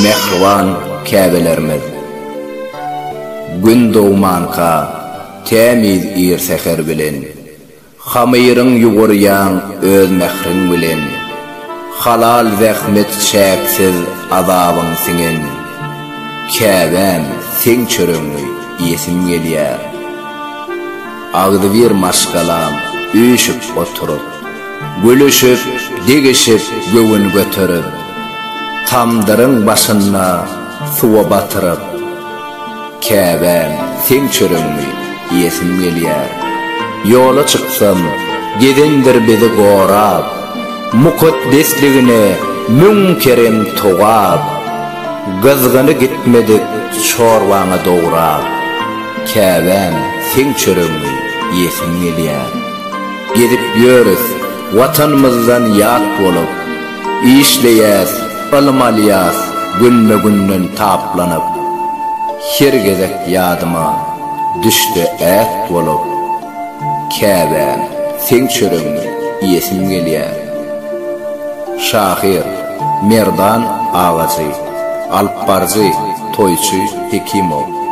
Mähriban käbelerimiz! Gün dogmanka tämiz ir säher bilen, Hamyryň ýugurýaň öz mähriň bilen, Halal zähmet çäksiz azabyň siňen, Käbäm, seň çöregňi iýesim gelýär. Agzybir maşgalam üýşüp oturyp, Gülüşip, degişip, göwün göterip, Tamdyryň başynda suwa batyryp, Käbäm, seň çöregiňi iýesim gelýär. Ýola çyksam, gezendir bizi gorap, Mukaddesligine müň kerem togap, Gyzgyny gitmedik çorbaňa dograp, Käbäm, seň çöregiňi iýesim gelýär. Gezip ýörüs, Watanymyzdan ýat bolup, Işleýäs, ylym alýas günbe-günden taplanyp, Her gezek ýadyma düşse ät bolup, Käbäm, seň çöregiňi iýesim gelýär. Şahyr Merdan Agajy, Alypbaryjy Toýçy Hekimow.